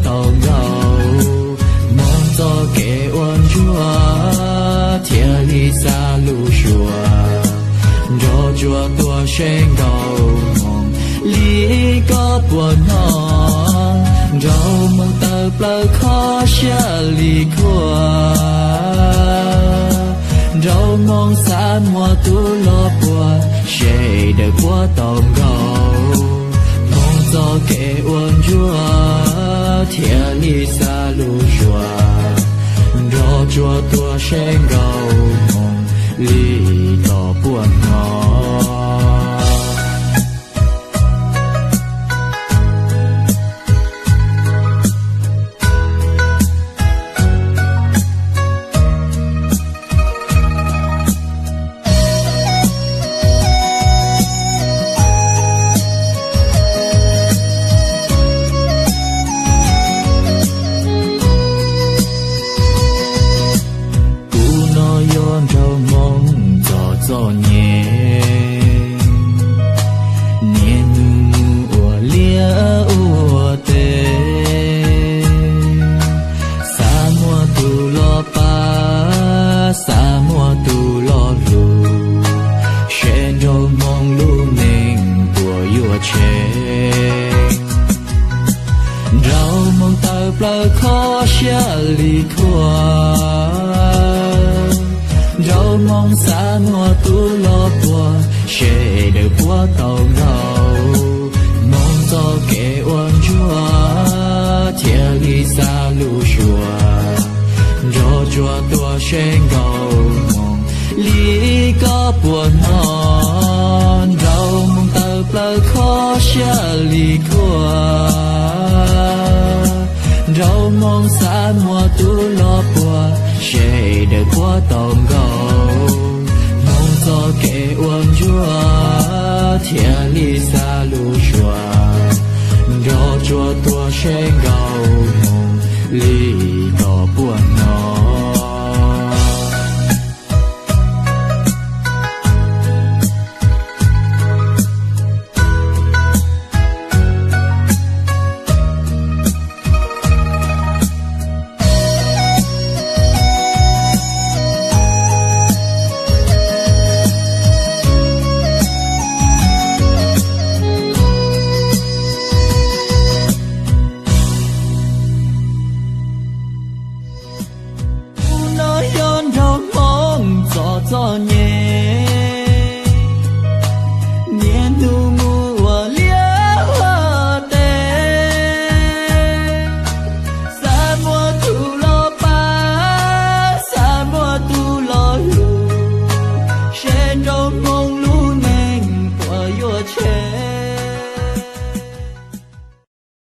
tau nkaus, hmoov txoj kev ua ntsuag thiaj li xa lus suas, nrog tsuas tuaj seb nkaus hmoov li koj puas hnov, nraug hmoov tawv plaws kho siab li khuaj, nraug hmoov xav muaj tus los puag, seb daws puas tau nkaus, hmoov txoj kev ua ntsuag thiaj li xa lus suas, nrog tsuas tuaj seb nkaus hmoov li koj puas hnov. Kuv no yog nraug hmoov txog txom nyem, niaj hnub mus ua liaj ua teb, xav muaj tus los pab, xav muaj tus los hlub, seb nraug hmoov lub neej puas yuav tsheej. Nraug hmoov tawv plaws kho siab li khuaj, nraug hmoov xav muaj tus los puag, seb daws puas tau nkaus, hmoov txoj kev ua ntsuag thiaj li xa lus suas, nrog tsuas tuaj seb nkaus hmoov li koj puas hnov. Nraug hmoov tawv plaws kho siab li khuaj, nraug hmoov xav muaj tus los puag, seb daws puas tau nkaus, hmoov txoj kev ua ntsuag thiaj li xa lus suas, nrog tsuas tuaj seb nkaus hmoov li